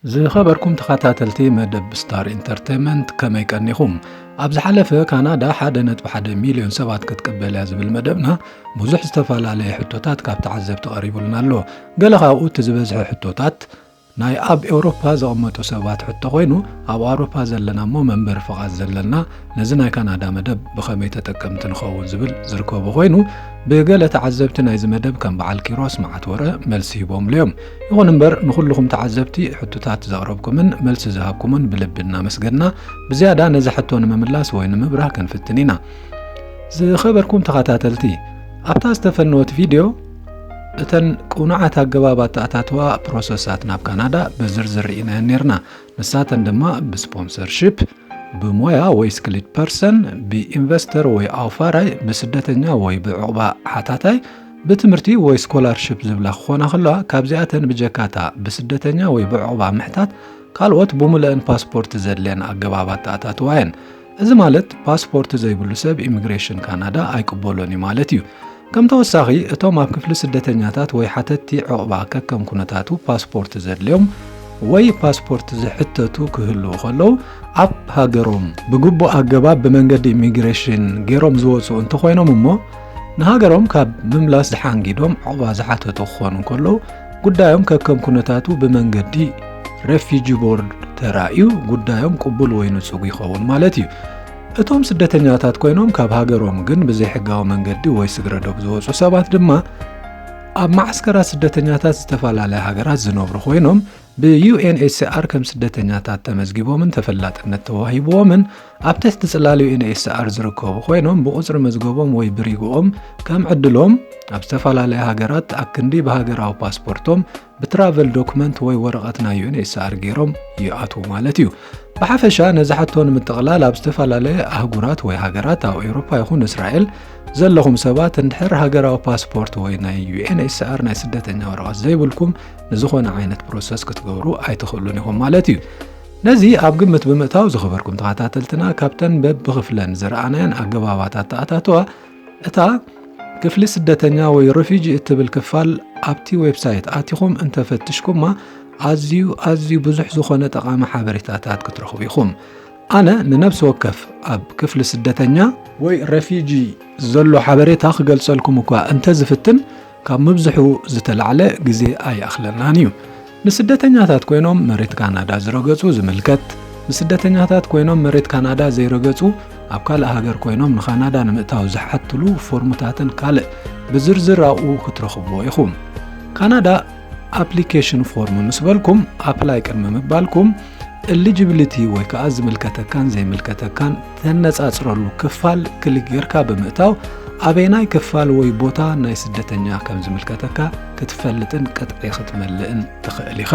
ዝኸበርኩም ተኸታተልቲ መደብ ስታር ኢንተርቴንመንት፣ ከመይ ቀኒኹም? ኣብ ዝሓለፈ፣ ካናዳ ሓደ ነጥቢ ሓደ ሚልዮን ሰባት ክትቅበል እያ ዝብል መደብና፣ ብዙሕ ዝተፈላለየ ሕቶታት ካብ ተዓዘብቲ ቀሪቡልና ኣሎ። ገለ ካብኡ፣ እቲ ዝበዝሐ ሕቶታት፣ ናይ ኣብ ኤውሮፓ ዘቐመጡ ሰባት ሕቶ ኮይኑ፣ ኣብ ኣውሮፓ ዘለና እሞ መንበሪ ፍቓድ ዘለና፣ ነዚ ናይ ካናዳ መደብ ብኸመይ ተጠቀምቲ ንኸውን ዝብል ዝርከቦ ኮይኑ፣ ብገለ ተዓዘብቲ ናይዚ መደብ ከም በዓል ኪሮስ መዓት ወረ መልሲ ሂቦምሉ እዮም። ይኹን እምበር፣ ንኹልኹም ተዓዘብቲ ሕቶታት ዘቕረብኩምን መልሲ ዝሃብኩምን ብልቢ እናመስገንና፣ ብዝያዳ ነዚ ሕቶ ንምምላስ ወይ ንምብራህ ክንፍትን ኢና። ዝኸበርኩም ተኸታተልቲ፣ ኣብታ ዝተፈነወት ቪድዮ፣ እተን ቅኑዓት ኣገባብ ኣተኣታትዋ ፕሮሰሳት ናብ ካናዳ ብዝርዝር ርኢናየን ኔርና። ንሳተን ድማ ብስፖንሰርሺፕ፣ ብሞያ ወይ ስክሊድ ፐርሰን፣ ብኢንቨስተር ወይ ኣውፋራይ፣ ብስደተኛ ወይ ብዕቑባ ሓታታይ፣ ብትምህርቲ ወይ ስኮላርሺፕ ዝብላ ክኾና ከለዋ፣ ካብዚኣተን ብጀካታ ብስደተኛ ወይ ብዕቑባ ምሕታት፣ ካልኦት ብሙልአን ፓስፖርት ዘድልየን ኣገባብ ኣተኣታትዋ እየን። እዚ ማለት ፓስፖርት ዘይብሉ ሰብ ኢሚግሬሽን ካናዳ ኣይቅበሎን እዩ ማለት እዩ። ከም ተወሳኺ፣ እቶም ኣብ ክፍሊ ስደተኛታት ወይ ሓተትቲ ዕቑባ ከከም ኩነታቱ ፓስፖርት ዘድልዮም ወይ ፓስፖርት ዝሕተቱ ክህልዉ ከለዉ፣ ኣብ ሃገሮም ብግቡእ ኣገባብ ብመንገዲ ኢሚግሬሽን ገይሮም ዝወፁ እንተኾይኖም እሞ፣ ንሃገሮም ካብ ምምላስ ዝሓንጊዶም ዕቑባ ዝሓተቱ ክኾኑ እንከለዉ፣ ጉዳዮም ከከም ኩነታቱ ብመንገዲ ሬፊጂ ቦርድ ተራእዩ፣ ጉዳዮም ቅቡል ወይ ንጹግ ይኸውን ማለት እዩ። እቶም ስደተኛታት ኮይኖም ካብ ሃገሮም ግን ብዘይሕጋዊ መንገዲ ወይ ስግረ ዶብ ዝወጹ ሰባት ድማ፣ ኣብ መዓስከራት ስደተኛታት ዝተፈላለያ ሃገራት ዝነብሩ ኮይኖም፣ ብ-ዩ ኤን ኤች ሲ ኣር ከም ስደተኛታት ተመዝጊቦምን ተፈላጥነት ተዋሂብዎምን፣ ኣብ ትሕቲ ጽላል ዩ ኤን ኤች ሲ ኣር ዝርከቡ ኮይኖም፣ ብቁጽሪ መዝገቦም ወይ ብሪግኦም ከም ዕድሎም፣ ኣብ ዝተፈላለያ ሃገራት ኣክንዲ ብሃገራዊ ፓስፖርቶም፣ ብትራቨል ዶክመንት ወይ ወረቐት ናይ ዩ ኤን ኤች ሲ ኣር ገይሮም ይኣትዉ ማለት እዩ። ብሓፈሻ ነዚ ሕቶ ንምጥቕላል፣ ኣብ ዝተፈላለየ ኣህጉራት ወይ ሃገራት፣ ኣብ ኤውሮፓ ይኹን እስራኤል ዘለኹም ሰባት፣ እንድሕር ሃገራዊ ፓስፖርት ወይ ናይ ዩ ኤን ኤች ሲ ኣር ናይ ስደተኛ ወረቐት ዘይብልኩም፣ ንዝኾነ ዓይነት ፕሮሰስ ክትገብሩ ኣይትኽእሉን ኢኹም ማለት እዩ። ነዚ ኣብ ግምት ብምእታው፣ ዝኸበርኩም ተኸታተልትና፣ ካብተን በብኽፍለን ዝረኣናየን ኣገባባት ኣተኣታትዋ፣ እታ ክፍሊ ስደተኛ ወይ ረፊጂ እትብል ክፋል ኣብቲ ዌብሳይት ኣቲኹም እንተፈትሽኩማ፣ ኣዝዩ፣ ኣዝዩ ብዙሕ ዝኾነ ጠቓሚ ሓበሬታታት ክትረኽቡ ኢኹም። ኣነ ንነፍሲ ወከፍ ኣብ ክፍሊ ስደተኛ ወይ ረፊጂ ዘሎ ሓበሬታ ክገልጸልኩም እኳ እንተዝፍትን፣ ካብ ምብዝሑ ዝተላዕለ ግዜ ኣይኣኽለናን እዩ። ንስደተኛታት ኮይኖም መሬት ካናዳ ዝረገጹ ዝምልከት፣ ንስደተኛታት ኮይኖም መሬት ካናዳ ዘይረገጹ፣ ኣብ ካልእ ሃገር ኮይኖም ንካናዳ ንምእታው ዝሓትሉ ፎርምታትን ካልእ ብዝርዝር ኣብኡ ክትረኽብዎ ኢኹም። ካናዳ ኣፕሊኬሽን ፎርም ምስ በልኩም፣ ኣፕላይ ቅድሚ ምባልኩም፣ ኤሊጂቢሊቲ ወይ ከኣ ዝምልከተካን ዘይምልከተካን ተነጻጽረሉ ክፋል ክሊክ ጌርካ ብምእታው፣ ኣበየናይ ክፋል ወይ ቦታ ናይ ስደተኛ ከም ዝምልከተካ ክትፈልጥን ቅጥዒ ክትመልእን ትኽእል ኢኻ።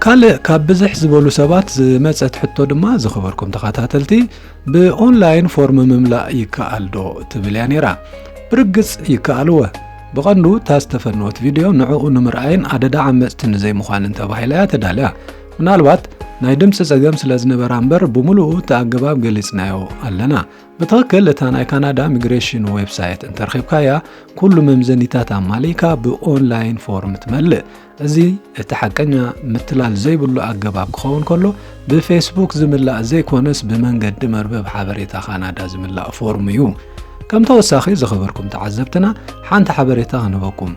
ካልእ ካብ ብዝሕ ዝበሉ ሰባት ዝመጸት ሕቶ ድማ፣ ዝኸበርኩም ተኸታተልቲ፣ ብኦንላይን ፎርም ምምላእ ይከኣል ዶ? ትብል እያ ነይራ። ብርግጽ ይከኣል እወ። ብቐንዱ እታ ዝተፈነወት ቪድዮ ንዕኡ ንምርኣይን ኣደዳ ዓመጽቲ ንዘይምዃንን ተባሂላ እያ ተዳልያ። ምናልባት ናይ ድምጺ ጸገም ስለ ዝነበራ እምበር፣ ብምሉኡ እቲ ኣገባብ ገሊጽናዮ ኣለና። ብትኽክል እታ ናይ ካናዳ ሚግሬሽን ዌብሳይት እንተረኺብካያ፣ ኩሉ መምዘኒታት ኣማሊእካ ብኦንላይን ፎርም ትመልእ። እዚ እቲ ሓቀኛ ምትላል ዘይብሉ ኣገባብ ክኸውን ከሎ፣ ብፌስቡክ ዝምላእ ዘይኮነስ፣ ብመንገዲ መርበብ ሓበሬታ ካናዳ ዝምላእ ፎርም እዩ። ከም ተወሳኺ፣ ዝኸበርኩም ተዓዘብትና፣ ሓንቲ ሓበሬታ ክንህበኩም።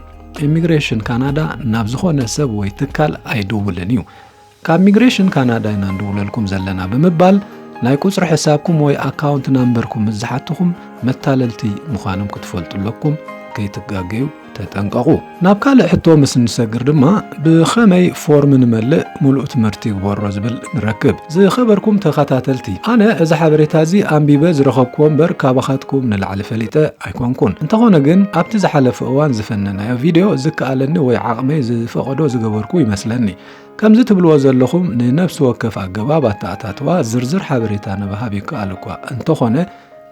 ኢሚግሬሽን ካናዳ ናብ ዝኾነ ሰብ ወይ ትካል ኣይድውልን እዩ። ካብ ሚግሬሽን ካናዳ ኢና ንድውለልኩም ዘለና ብምባል፣ ናይ ቁጽሪ ሕሳብኩም ወይ ኣካውንት ናምበርኩም ምስ ዝሓትኹም፣ መታለልቲ ምዃኖም ክትፈልጡ ኣለኩም። ከይትጋገዩ ተጠንቀቑ። ናብ ካልእ ሕቶ ምስ እንሰግር ድማ፣ ብኸመይ ፎርም ንመልእ፣ ምሉእ ትምህርቲ ግበሮ ዝብል ንረክብ። ዝኸበርኩም ተኸታተልቲ፣ ኣነ እዚ ሓበሬታ እዚ ኣንቢበ ዝረኸብኩዎ እምበር፣ ካባኻትኩም ንላዕሊ ፈሊጠ ኣይኮንኩን። እንተኾነ ግን፣ ኣብቲ ዝሓለፈ እዋን ዝፈነናዮ ቪድዮ ዝከኣለኒ ወይ ዓቕመይ ዝፈቐዶ ዝገበርኩ ይመስለኒ። ከምዚ ትብልዎ ዘለኹም ንነፍሲ ወከፍ ኣገባብ ኣተኣታትዋ ዝርዝር ሓበሬታ ንምሃብ ይከኣል እኳ እንተኾነ፣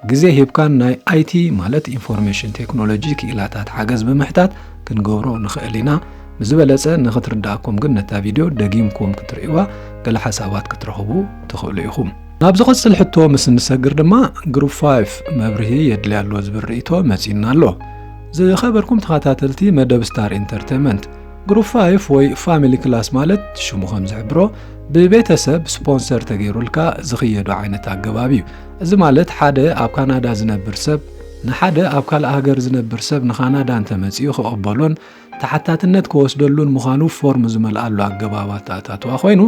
ግዜ ሂብካን ናይ ኣይ ቲ ማለት ኢንፎርሜሽን ቴክኖሎጂ ክኢላታት ሓገዝ ብምሕታት ክንገብሮ ንኽእል ኢና። ብዝበለጸ ንኽትርድኣኩም ግን ነታ ቪድዮ ደጊምኩም ክትርእይዋ ገለ ሓሳባት ክትረኽቡ ትኽእሉ ኢኹም። ናብ ዝቕጽል ሕቶ ምስ እንሰግር ድማ ግሩፕ ፋይቭ መብርሂ የድልያ ኣሎ ዝብል ርእይቶ መጺእና ኣሎ። ዝኸበርኩም ተኸታተልቲ መደብ ስታር ኢንተርቴንመንት፣ ግሩፕ ፋይፍ ወይ ፋሚሊ ክላስ ማለት ሽሙ ከም ዝሕብሮ ብቤተሰብ ስፖንሰር ተገይሩልካ ዝኽየዱ ዓይነት ኣገባብ እዩ። እዚ ማለት ሓደ ኣብ ካናዳ ዝነብር ሰብ ንሓደ ኣብ ካልእ ሃገር ዝነብር ሰብ ንካናዳ እንተመጺኡ ክቕበሎን ተሓታትነት ክወስደሉን ምዃኑ ፎርም ዝመልኣሉ ኣገባብ ኣተኣታትዋ ኮይኑ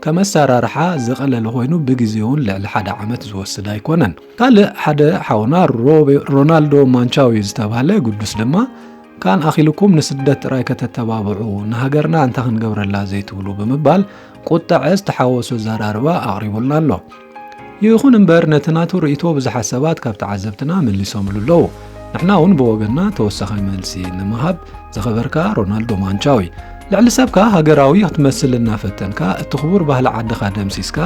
ከም ኣሰራርሓ ዝቐለለ ኮይኑ ብግዜ እውን ልዕሊ ሓደ ዓመት ዝወስድ ኣይኮነን። ካልእ ሓደ ሓውና ሮቤ- ሮናልዶ ማንቻዊ ዝተባህለ ግዱስ ድማ ካን ኣኺልኩም ንስደት ጥራይ ከተተባብዑ ንሃገርና እንታይ ክንገብረላ ዘይትብሉ ብምባል ቁጠዐ ዝተሓወሶ ኣዘራርባ ኣቕሪቡልና ኣሎ። ይኹን እምበር ነቲ ናቱ ርእይቶ ብዙሓት ሰባት ካብ ተዓዘብትና መሊሶምሉ ኣለዉ። ንሕና እውን ብወገንና ተወሳኺ መልሲ ንምሃብ ዝኸበርካ ሮናልዶ ማንቻዊ ልዕሊ ሰብካ ሃገራዊ ክትመስል እናፈተንካ እቲ ክቡር ባህሊ ዓድኻ ደምሲስካ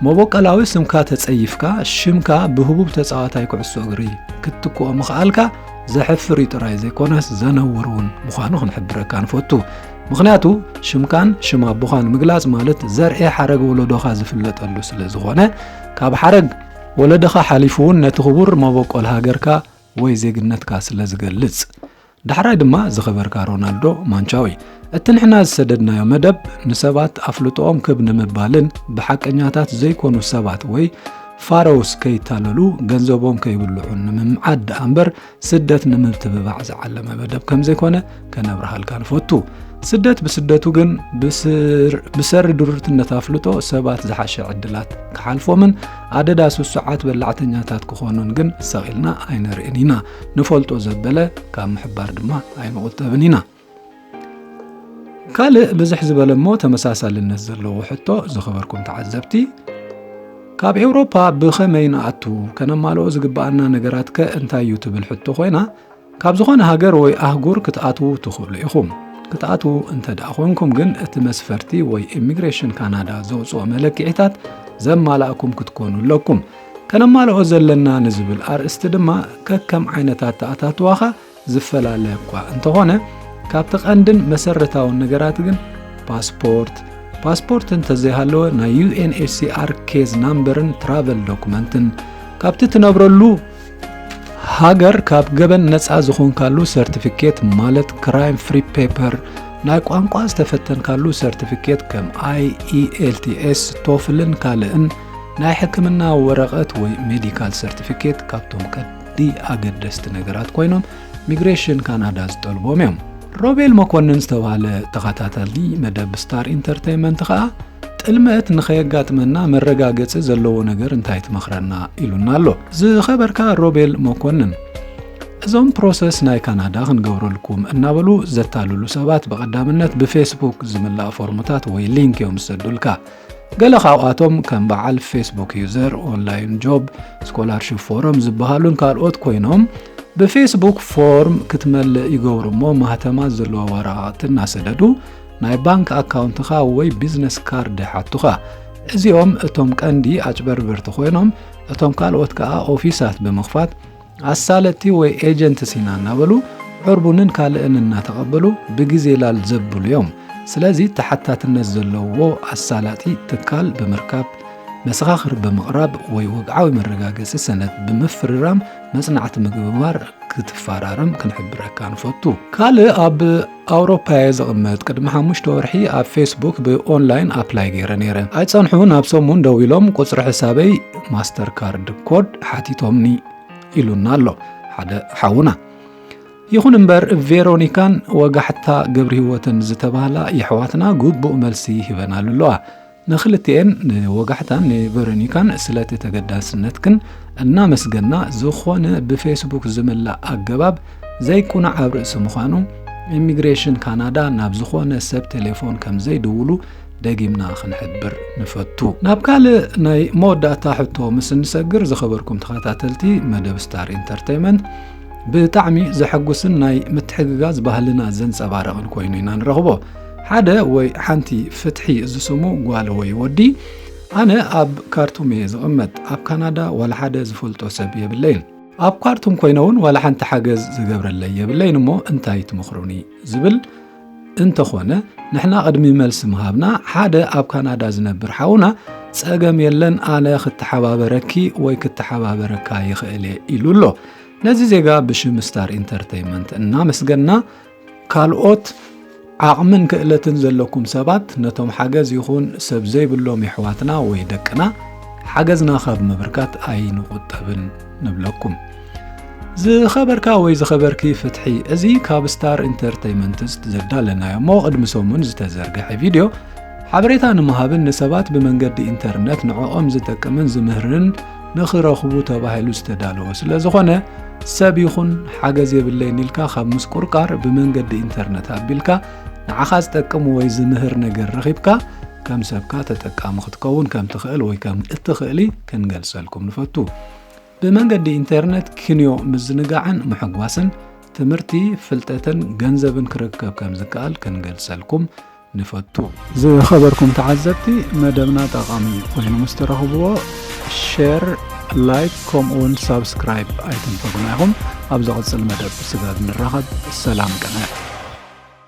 መቦቀላዊ ስምካ ተጸይፍካ ሽምካ ብህቡብ ተጻዋታይ ኩዕሶ እግሪ ክትትክኦ ምኽኣልካ ዘሕፍር እዩ ጥራይ ዘይኮነስ ዘነውር እውን ምዃኑ ክንሕብረካ ንፈቱ። ምኽንያቱ ሽምካን ሽም ኣቦኻን ምግላጽ ማለት ዘርኢ ሓረግ ወለዶኻ ዝፍለጠሉ ስለ ዝኾነ ካብ ሓረግ ወለዶኻ ሓሊፉ እውን ነቲ ክቡር መበቆል ሃገርካ ወይ ዜግነትካ ስለ ዝገልጽ። ዳሕራይ ድማ ዝኸበርካ ሮናልዶ ማንቻዊ፣ እቲ ንሕና ዝሰደድናዮ መደብ ንሰባት ኣፍልጦኦም ክብ ንምባልን ብሓቀኛታት ዘይኮኑ ሰባት ወይ ፋረውስ ከይታለሉ ገንዘቦም ከይብልዑን ንምምዓድ ደኣ እምበር ስደት ንምትብባዕ ዝዓለመ መደብ ከም ዘይኮነ ከነብርሃልካ ንፈቱ። ስደት ብስደቱ ግን ብስር- ብሰሪ ድሩትነት ኣፍልጦ ሰባት ዝሓሸ ዕድላት ክሓልፎምን ኣደዳ ስሱዓት በላዕተኛታት ክኾኑን ግን ሰቒልና ኣይነርእን ኢና። ንፈልጦ ዘበለ ካብ ምሕባር ድማ ኣይንቑጠብን ኢና። ካልእ ብዝሕ ዝበለ እሞ ተመሳሳልነት ዘለዎ ሕቶ ዝኸበርኩም ተዓዘብቲ፣ ካብ ኤውሮፓ ብኸመይ ንኣቱ? ከነማልኦ ዝግብኣና ነገራት ከ እንታይ እዩ ትብል ሕቶ ኮይና፣ ካብ ዝኾነ ሃገር ወይ ኣህጉር ክትኣትዉ ትኽእሉ ኢኹም። ክትኣትዉ እንተ ደኣ ኮንኩም ግን እቲ መስፈርቲ ወይ ኢሚግሬሽን ካናዳ ዘውጽኦ መለክዒታት ዘማላእኩም ክትኮኑ ኣለኩም። ከነማልኦ ዘለና ንዝብል ኣርእስቲ ድማ ከከም ዓይነታት ተኣታትዋኻ ዝፈላለ እኳ እንተኾነ ካብቲ ቀንድን መሰረታውን ነገራት ግን ፓስፖርት፣ ፓስፖርት እንተዘይሃለወ ናይ ዩኤንኤችሲኣር ኬዝ ናምበርን ትራቨል ዶኩመንትን ካብቲ ትነብረሉ ሃገር ካብ ገበን ነጻ ዝኾንካሉ ሰርቲፊኬት ማለት ክራይም ፍሪ ፔፐር ናይ ቋንቋ ዝተፈተንካሉ ሰርቲፊኬት ከም ኣይኢኤልቲኤስ ቶፍልን ካልእን ናይ ሕክምና ወረቐት ወይ ሜዲካል ሰርቲፊኬት ካብቶም ቀዲ ኣገደስቲ ነገራት ኮይኖም ሚግሬሽን ካናዳ ዝጠልቦም እዮም። ሮቤል መኮንን ዝተባህለ ተኸታታሊ መደብ ስታር ኢንተርቴይንመንት ኸኣ ጥልመት ንኸየጋጥመና መረጋገጺ ዘለዎ ነገር እንታይ ትመኽረና ኢሉና ኣሎ። ዝኸበርካ ሮቤል መኮንን፣ እዞም ፕሮሰስ ናይ ካናዳ ክንገብረልኩም እናበሉ ዘታልሉ ሰባት ብቐዳምነት ብፌስቡክ ዝምላእ ፎርምታት ወይ ሊንክ እዮም ዝሰዱልካ። ገለ ካብኣቶም ከም በዓል ፌስቡክ ዩዘር፣ ኦንላይን ጆብ፣ ስኮላርሽፕ ፎረም ዝበሃሉን ካልኦት ኮይኖም ብፌስቡክ ፎርም ክትመልእ ይገብሩ እሞ ማህተማት ዘለዎ ወረቓቕቲ እናሰደዱ ናይ ባንክ ኣካውንትኻ ወይ ቢዝነስ ካርድ ይሓቱኻ። እዚኦም እቶም ቀንዲ ኣጭበርበርቲ ኮይኖም እቶም ካልኦት ከኣ ኦፊሳት ብምኽፋት ኣሳለጥቲ ወይ ኤጀንትስ ኢና እናበሉ ዕርቡንን ካልእን እናተቐበሉ ብግዜ ላል ዘብሉ እዮም። ስለዚ ተሓታትነት ዘለዎ ኣሳላጢ ትካል ብምርካብ መሰኻኽር ብምቕራብ ወይ ወግዓዊ መረጋገጺ ሰነድ ብምፍርራም መጽናዕቲ ምግባር ክትፈራረም ክንሕብረካ ንፈቱ። ካልእ ኣብ ኣውሮፓ እየ ዝቕመጥ። ቅድሚ ሓሙሽተ ወርሒ ኣብ ፌስቡክ ብኦንላይን ኣፕላይ ገይረ ነይረ። ኣይጸንሑ ናብ ሰሙን ደዊሎም ቁጽሪ ሕሳበይ ማስተር ካርድ ኮድ ሓቲቶምኒ ኢሉና ኣሎ ሓደ ሓውና። ይኹን እምበር ቬሮኒካን ወጋሕታ ገብረህይወትን ዝተባህላ የሕዋትና ግቡእ መልሲ ሂበናሉ ኣለዋ። ንኽልቲኤን ንወጋሕታን ንቬሮኒካን ስለቲ ተገዳስነትክን እናመስገና ዝኾነ ብፌስቡክ ዝምላእ ኣገባብ ዘይቁናዕ ኣብ ርእሲ ምዃኑ ኢሚግሬሽን ካናዳ ናብ ዝኾነ ሰብ ቴሌፎን ከም ዘይድውሉ ደጊምና ክንሕብር ንፈቱ። ናብ ካልእ ናይ መወዳእታ ሕቶ ምስ እንሰግር ዝኸበርኩም ተኸታተልቲ መደብ ስታር ኢንተርቴይመንት ብጣዕሚ ዘሐጉስን ናይ ምትሕግጋዝ ባህልና ዘንጸባረቕን ኮይኑ ኢና ንረኽቦ። ሓደ ወይ ሓንቲ ፍትሒ ዝስሙ ጓል ወይ ወዲ ኣነ ኣብ ካርቱም እየ ዝቕመጥ። ኣብ ካናዳ ዋላ ሓደ ዝፈልጦ ሰብ የብለይን። ኣብ ካርቱም ኮይነ እውን ዋላ ሓንቲ ሓገዝ ዝገብረለይ የብለይን እሞ እንታይ ትመኽሩኒ ዝብል እንተኾነ ንሕና ቅድሚ መልሲ ምሃብና ሓደ ኣብ ካናዳ ዝነብር ሓውና ጸገም የለን ኣነ ክተሓባበረኪ ወይ ክተሓባበረካ ይኽእል እየ ኢሉ ኣሎ። ነዚ ዜጋ ብሽም ስታር ኢንተርቴይመንት እናመስገና ካልኦት ዓቕምን ክእለትን ዘለኩም ሰባት ነቶም ሓገዝ ይኹን ሰብ ዘይብሎም የሕዋትና ወይ ደቅና ሓገዝና ካብ ምብርካት ኣይንቑጠብን ንብለኩም። ዝኸበርካ ወይ ዝኸበርኪ ፍትሒ፣ እዚ ካብ ስታር ኢንተርተይመንትስ ዘዳለናዮ እሞ ቅድሚ ሰሙን ዝተዘርግሐ ቪድዮ ሓበሬታ ንምሃብን ንሰባት ብመንገዲ ኢንተርነት ንዕኦም ዝጠቅምን ዝምህርን ንኽረኽቡ ተባሂሉ ዝተዳለወ ስለ ዝኾነ፣ ሰብ ይኹን ሓገዝ የብለይን ኢልካ ካብ ምስቁርቃር ብመንገዲ ኢንተርነት ኣቢልካ ንዓኻ ዝጠቅም ወይ ዝምህር ነገር ረኺብካ ከም ሰብካ ተጠቃሚ ክትከውን ከም ትኽእል ወይ ከም እትኽእሊ ክንገልጸልኩም ንፈቱ። ብመንገዲ ኢንተርነት ክንዮ ምዝንጋዕን ምሕጓስን ትምህርቲ፣ ፍልጠትን ገንዘብን ክርከብ ከም ዝከኣል ክንገልጸልኩም ንፈቱ። ዝኸበርኩም ተዓዘብቲ፣ መደብና ጠቓሚ ኮይኑ ምስ ተረኽብዎ ሸር፣ ላይክ ከምኡውን ሳብስክራይብ ኣይትንፈጉና ኢኹም። ኣብ ዝቕጽል መደብ ስጋብ ንራኸብ ሰላም ቅነ።